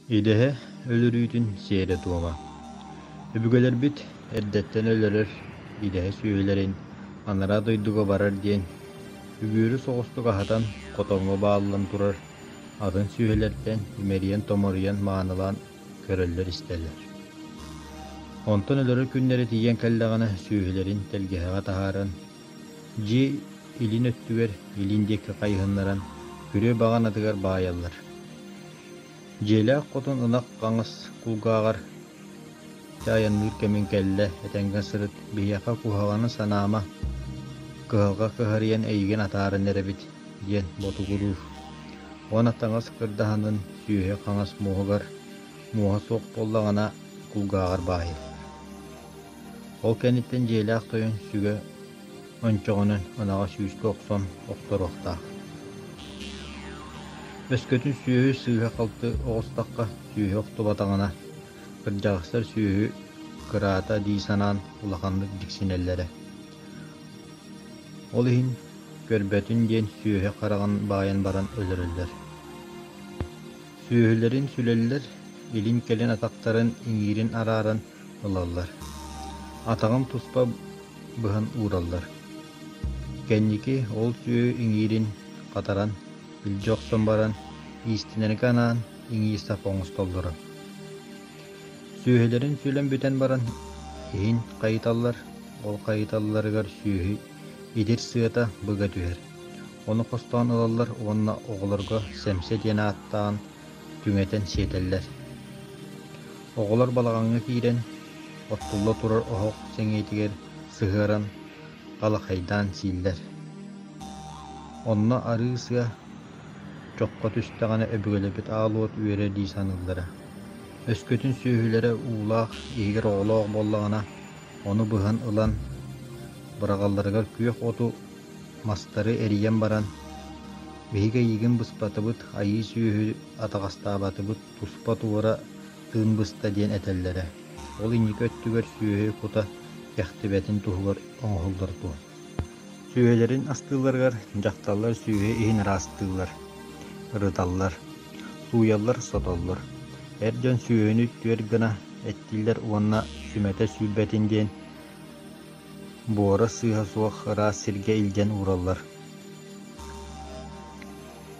Идэһэ өлөрүүтүн сиэрэ-туома. Өбүгэлэрбит эрдэттэн өлөрөр идэһэ сүөһүлэрин анараа дойдуга барар диэн үгүөрү соҕустук аһатан хотоҥҥо бааллан турар атын сүөһүлэртэн имэрийэн-томоруйан маанылаан көрөллөр-истэллэр. Онтон өлөрөр күннэрэ тиийэн кэллэҕинэ сүөһүлэрин тэлгэһэҕэ таһааран, дьиэ илин өттүгэр илин диэки хайыһыннаран күрүө баҕанатыгар баайаллар. Дьиэлээх хотун ынах хаҥас кулгааҕар «Чэ, айанныыр кэмиҥ кэллэ, этэҥҥэ сырыт, биһиэхэ куһаҕаны санаама, кыһалҕа кыһарыйан эйигин атааран эрэбит» диэн ботугуруур. Уонна таҥас кырдаһанын сүөһү хаҥас муоһугар, муоһа суох буоллаҕына кулгааҕар баайар. Ол кэнниттэн дьиэлээх тойон сүгэ ончоҕунан ынаҕа сүүскэ охсон охторуохтаах. Өскөтүн сүөһү сыыһа-халты оҕустахха сүөһү охтубатаҕына, кырдьаҕастар сүөһү кыраата дии санаан улаханнык дьиксинэллэрэ. Ол иһин көрбөтүн диэн сүөһү хараҕын баайан баран өлөрөллөр. Сүөһүлэрин сүлэллэр, илин-кэлин атахтарын иҥиирин арааран ылаллар. Атаҕын туспа быһан уураллар. Кэнники ол сүөһү иҥиирин хатаран, илдьэ охсон баран, иистэнэргэ анаан иҥиир сап оҥостоллоро. Сүөһүлэрин сүлэн бүтэн баран иһин хайыталлар, ол хайыталларыгар сүөһү итир сыата быга түһэр. Ону хостоон ылаллар уонна оҕолорго сэмсэ диэн ааттаан түҥэтэн сиэтэллэр. Оҕолор балаҕаҥҥа киирэн, оттулла турар оһох сэҥийэтигэр сыһыаран халахайдаан сииллэр. Онно арыы сыа чоххо түстэҕинэ өбүгэлэрбит аал уот үөрэ дии саныыллара. Өскөтүн сүөһүлэрэ уулаах, иһигэр оҕолоох буоллаҕына, ону быһан ылан быраҕалларыгар күөх оту мастары эрийэн баран, «Биһиги эйигин быспатыбыт, айыы сүөһү атаҕастаабатыбыт, туспа-туора тыын быста» диэн этэллэрэ. Ол инники өттүгэр сүөһү кута кэхтибэтин туһугар оҥоһуллар дуо? Сүөһүлэрин астыылларыгар дьахталлар сүөһү иһин ыраастыыллар, ырыталлар, сууйаллар-сотоллор. Эр дьон сүөһүнү түөрт гына эттииллэр уонна сүмэтэ сүүрбэтин диэн буора сыыһа суох ыраас сиргэ илдьэн уураллар.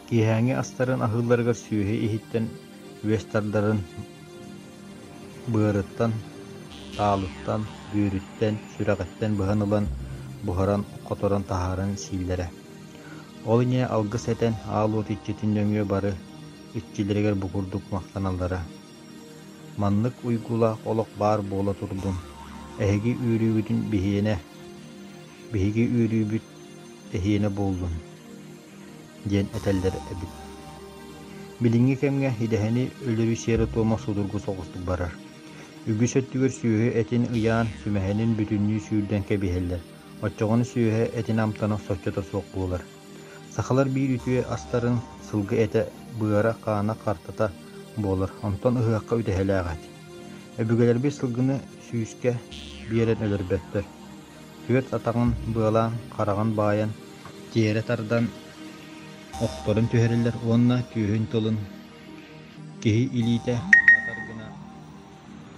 Киэһээҥҥи астарын аһыылларыгар сүөһү иһиттэн үөс тардарын быарыттан, таалыттан, бүөрүттэн, сүрэҕиттэн быһан ылан, буһаран, хоторон таһааран сииллэрэ. Ол иннинэ алгыс этэн, аал уот иччитин нөҥүө бары иччилэригэр бу курдук махтаналлара: «Маннык уйгулаах олох баар буола турдун, эһиги үөрүүгүтүн биһиэнэ, биһиги үөрүүбүт эһиэнэ буоллун» диэн этэллэр эбит. Билиҥҥи кэмҥэ идэһэни өлөрүү сиэрэ-туома судургу соҕустук барар. Үгүс өттүгэр сүөһү этин ыйаан, сүмэһинин бүтүннүү сүүрдэн кэбиһэллэр, оччоҕуна сүөһү этин амтана соччото суох буолар. Сахалар биир үтүө астарын сылгы этэ быара, хаана, хартата буолар, онтон ыһыахха үтэһэлээх эт. Өбүгэлэрбит сылгыны сүүскэ биэрэн өлөрбөттөр. Түөрт атаҕын быалаан, хараҕын баайан, тиэрэ тардан охторун түһэрэллэр уонна түөһүн тылын киһи илиитэ батар гына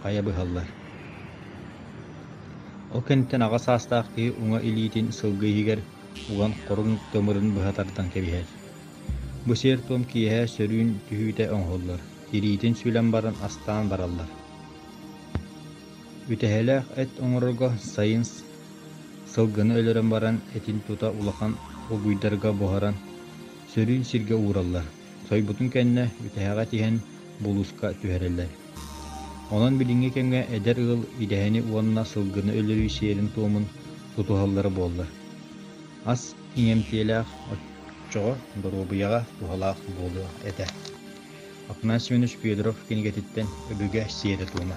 хайа быһаллар. Ол кэнниттэн аҕа саастаах киһи уҥа илиитин сылгы иһигэр уган хоруҥ тымырын быһа тардан кэбиһэр. Бу сиэр-туом киэһэ сөрүүн түһүүтэ оҥоһуллар, тириитин сүлэн баран астаан бараллар. Үтэһэлээх эт оҥорорго сайын сылгыны өлөрөн баран этин тута улахан олгуйдарга буһаран сөрүүн сиргэ уураллар, сойбутун кэннэ үтэһэҕэ тиһэн булууска түһэрэллэр. Онон билиҥҥи кэмҥэ эдэр ыал идэһэни уонна сылгыны өлөрүү сиэрин-туомун тутуһаллара буоллар, ас иҥэмтиэлээх оччоҕо доруобуйаҕа туһалаах буолуо этэ. Афанасий Семенович Федоров кинигэтиттэн «Өбүгэ сиэрэ-туома».